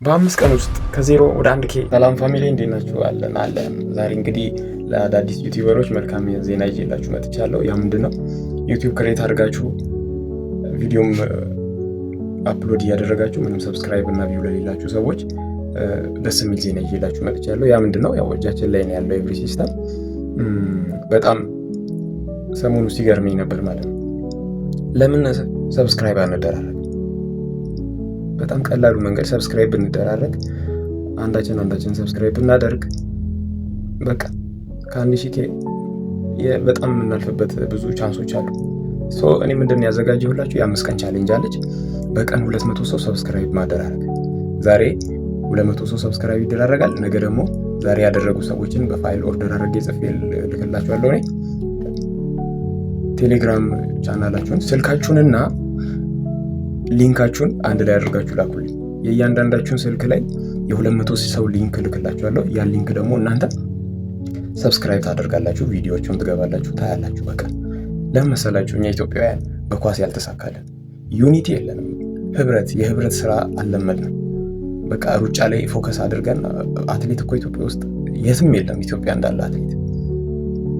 በ5 ቀን ውስጥ ከ0 ወደ 1K። ሰላም family፣ እንዴት ናችሁ? አለን አለን። ዛሬ እንግዲህ ለአዳዲስ YouTuber ኦች መልካም ዜና ይዤላችሁ መጥቻለሁ። ያ ምንድን ነው? YouTube create አድርጋችሁ ቪዲዮም upload እያደረጋችሁ ምንም subscribe እና view ለሌላችሁ ሰዎች ደስ የሚል ዜና ይዤላችሁ መጥቻለሁ። ያ ምንድን ነው? ያው እጃችን ላይ ነው ያለው every system። በጣም ሰሞኑ ሲገርመኝ ነበር ማለት ነው። ለምን subscribe አንደራረግ? በጣም ቀላሉ መንገድ subscribe ብንደራረግ፣ አንዳችን አንዳችን subscribe ብናደርግ በቃ ከ1000 K በጣም የምናልፍበት ብዙ chance ኦች አሉ። እኔ ምንድን ነው ያዘጋጀሁላችሁ የ5 ቀን challenge አለች። በቀን 200 ሰው subscribe ማደራረግ። ዛሬ 200 ሰው subscribe ይደራረጋል። ነገ ደግሞ ዛሬ ያደረጉ ሰዎችን በ file order አድርጌ ጽፌ ልክላችኋለሁ። እኔ ቴሌግራም ቻናላችሁን ስልካችሁንና link ኣችሁን አንድ ላይ አድርጋችሁ ላኩልኝ። የእያንዳንዳችሁን ስልክ ላይ የ200 ሰው link ልክላችኋለሁ። ያን link ደግሞ እናንተ subscribe ታደርጋላችሁ፣ ቪዲዮዎቹን ትገባላችሁ፣ ታያላችሁ። በቃ ለምን መሰላችሁ? እኛ ኢትዮጵያውያን በኳስ ያልተሳካልን unity የለንም። ህብረት፣ የህብረት ስራ አልለመድንም። በቃ ሩጫ ላይ focus አድርገን፣ አትሌት እኮ ኢትዮጵያ ውስጥ የትም የለም ኢትዮጵያ እንዳለ አትሌት።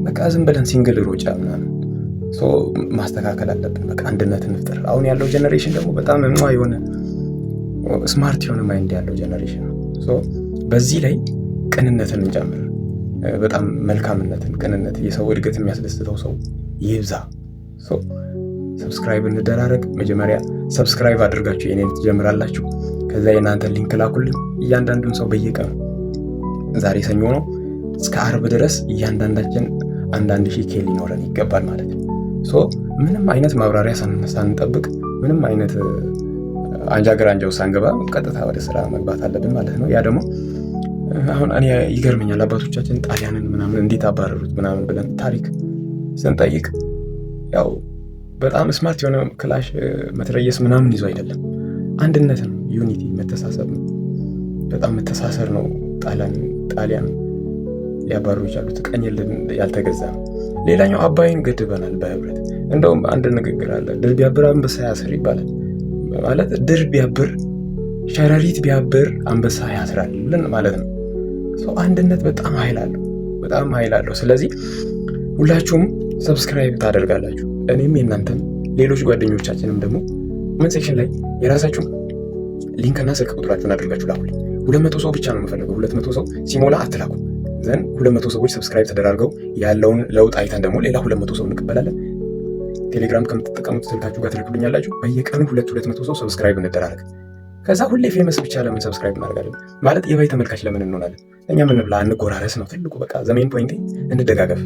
በቃ ዝም ብለን single ሩጫ ምናምን ማስተካከል አለብን። በቃ አንድነት እንፍጠር። አሁን ያለው generation ደግሞ በጣም የሆነ smart የሆነ mind ያለው generation ነው። በዚህ ላይ ቅንነትን እንጨምር። በጣም መልካምነትን፣ ቅንነት፣ የሰው እድገት የሚያስደስተው ሰው ይብዛ። Subscribe እንደራረግ። መጀመሪያ subscribe አድርጋችሁ የኔን ትጀምራላችሁ። ከዛ የእናንተ link ላኩልኝ። እያንዳንዱን ሰው በየቀኑ፣ ዛሬ ሰኞ ነው፣ እስከ አርብ ድረስ እያንዳንዳችን አንዳንድ ሺህ K ሊኖረን ይገባል ማለት ነው። So ምንም አይነት ማብራሪያ ሳንጠብቅ፣ ምንም አይነት አንጃ ግራንጃው ሳንገባ ቀጥታ ወደ ስራ መግባት አለብን ማለት ነው። ያ ደግሞ አሁን እኔ ይገርመኛል፣ አባቶቻችን ጣሊያንን ምናምን እንዴት አባረሩት ምናምን ብለን ታሪክ ስንጠይቅ ያው በጣም smart የሆነ ክላሽ፣ መትረየስ ምናምን ይዞ አይደለም። አንድነት ነው፣ unity፣ መተሳሰብ ነው። በጣም መተሳሰር ነው። ጣሊያን ሊያባሩ የቻሉት ቀኝ ያልተገዛ ነው። ሌላኛው አባይን ገድበናል በህብረት። እንደውም አንድ ንግግር አለ፣ ድር ቢያብር አንበሳ ያስር ይባላል። ማለት ድር ቢያብር፣ ሸረሪት ቢያብር አንበሳ ያስራል ማለት ነው። አንድነት በጣም ኃይል አለው፣ በጣም ኃይል አለው። ስለዚህ ሁላችሁም subscribe ታደርጋላችሁ፣ እኔም የእናንተን፣ ሌሎች ጓደኞቻችንም ደግሞ comment section ላይ የራሳችሁን link እና ስልክ ቁጥራችሁን አድርጋችሁ ላኩልኝ። 200 ሰው ብቻ ነው የምፈልገው። 200 ሰው ሲሞላ አትላኩ። Then 200 ሰዎች subscribe ተደራርገው ያለውን ለውጥ አይተን ደግሞ ሌላ 200 ሰው እንቀበላለን። ቴሌግራም ከምትጠቀሙት ስልካችሁ ጋር ትልኩልኛላችሁ። በየቀኑ ሁለት ሁለት መቶ ሰው subscribe እንደራረግ። ከዛ ሁሌ famous ብቻ ለምን subscribe እናደርጋለን? ማለት የበይ ተመልካች ለምን እንሆናለን? እኛ ምን ብላ እንጎራረስ ነው ትልቁ። በቃ the main point እንደጋገፍ።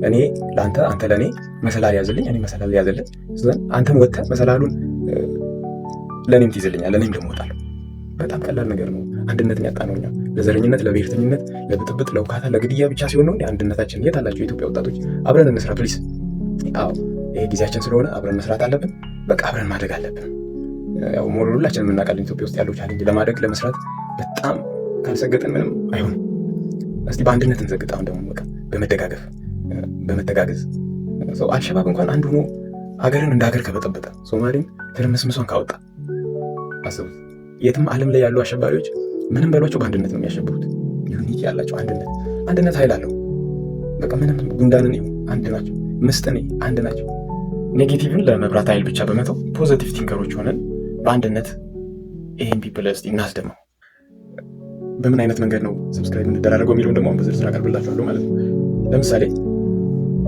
እኔ ለአንተ፣ አንተ ለእኔ መሰላል ያዝልኝ፣ እኔ መሰላል ያዝልኝ። አንተም ወጥተህ መሰላሉን ለእኔም ትይዝልኛል፣ ለእኔም ደግሞ እወጣለሁ። በጣም ቀላል ነገር ነው። አንድነትን ያጣነው እኛ ለዘረኝነት፣ ለብሔርተኝነት፣ ለብጥብጥ፣ ለውካታ፣ ለግድያ ብቻ ሲሆን ነው። አንድነታችን የት አላቸው? የኢትዮጵያ ወጣቶች አብረን እንስራ please። አዎ፣ ይሄ ጊዜያችን ስለሆነ አብረን መስራት አለብን። በቃ አብረን ማደግ አለብን። ያው ሞር ሁላችንም የምናውቃለን ኢትዮጵያ ውስጥ ያለው challenge፣ ለማደግ ለመስራት በጣም ካልሰገጥን ምንም አይሆንም። እስቲ በአንድነት እንሰግጥ። አሁን ደግሞ በቃ በመደጋገፍ፣ በመተጋገዝ ሰው አልሸባብ እንኳን አንድ ሆኖ ሀገርን እንደ ሀገር ከበጠበጠ፣ ሶማሌን ትርምስምሷን ካወጣ አስቡት። የትም ዓለም ላይ ያሉ አሸባሪዎች ምንም በሏቸው በአንድነት ነው የሚያሸብሩት። Unity ያላቸው አንድነት፣ አንድነት ኃይል አለው። በቃ ምንም ጉንዳንን አንድ ናቸው፣ ምስጥን አንድ ናቸው። Negative ን ለመብራት ኃይል ብቻ በመተው positive thinker ኦች ሆነን በአንድነት ይህን people እስቲ እናስደመው። በምን አይነት መንገድ ነው subscribe እንደራረገው የሚለውን ደግሞ በዝርዝር አቀርብላችኋለሁ ማለት ነው። ለምሳሌ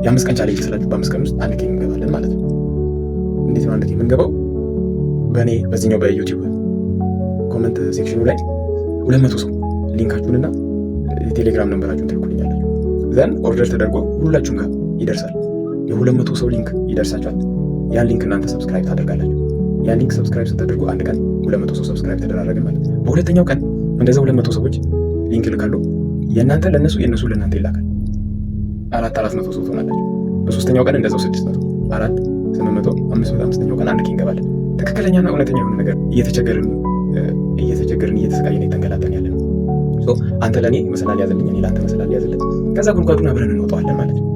የ5 ቀን challenge ስላችሁ በ5 ቀን ውስጥ 1K እንገባለን ማለት ነው። እንዴት ነው 1K የምንገባው? በእኔ በዚህኛው በ YouTube comment section ኑ ላይ 200 ሰው link ኣችሁንና የቴሌግራም number ኣችሁን ትልኩልኛላችሁ። Then order ተደርጎ ሁላችሁም ጋር ይደርሳል። የ200 ሰው link ይደርሳችኋል። ያን link እናንተ subscribe ታደርጋላችሁ። ያን link subscribe ስታደርጉ አንድ ቀን 200 ሰው subscribe ተደራረግን ማለት። በሁለተኛው ቀን እንደዛ 200 ሰዎች link ይልካሉ። የእናንተ ለእነሱ፣ የእነሱ ለእናንተ ይላካል። አራት 400 ሰው ትሆናላችሁ። በሶስተኛው ቀን እንደዛው 600፣ አራት 800፣ 500፣ አምስተኛው ቀን 1K እንገባለን። ትክክለኛና እውነተኛ የሆነ ነገር እየተቸገርን እየተቸገርን እየተሰቃየን የተንገላታን ያለ ነው። አንተ ለእኔ መሰላል ያዝልኝ፣ እኔ ለአንተ መሰላል ያዝልኝ። ከዛ ጉድጓዱን አብረን እንወጣዋለን ማለት ነው።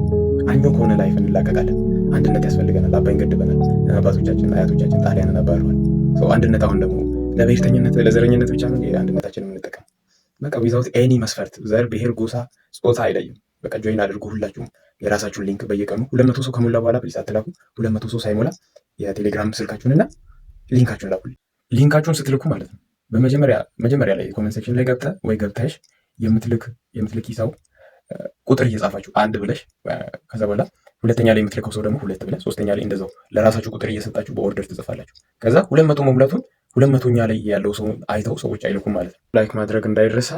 አኞ ከሆነ life እንላቀቃለን። አንድነት ያስፈልገናል። አባይን ገድበናል። አባቶቻችን አያቶቻችን ጣሊያንን አባረዋል። አንድነት አሁን ደግሞ ለብሔርተኝነት ለዘረኝነት ብቻ ነው አንድነታችን የምንጠቀም። በቃ without any መስፈርት ዘር፣ ብሔር፣ ጎሳ፣ ጾታ አይለይም። በቃ join አድርጉ ሁላችሁም የራሳችሁን link በየቀኑ 200 ሰው ከሞላ በኋላ please አትላኩ። 200 ሰው ሳይሞላ የቴሌግራም ስልካችሁንና link ኣችሁን ላኩልኝ። Link ኣችሁን ስትልኩ ማለት ነው በመጀመሪያ መጀመሪያ ላይ comment section ላይ ገብተህ ወይ ገብተሽ የምትልኪ ሰው ቁጥር እየጻፋችሁ አንድ ብለሽ፣ ከዛ በኋላ ሁለተኛ ላይ የምትልከው ሰው ደግሞ ሁለት ብለህ፣ ሶስተኛ ላይ እንደዛው ለራሳችሁ ቁጥር እየሰጣችሁ በ order ትጽፋላችሁ። ከዛ 200 መሙላቱን 200ኛ ላይ ያለው ሰው አይተው ሰዎች አይልኩም ማለት ነው። Like ማድረግ እንዳይረሳ።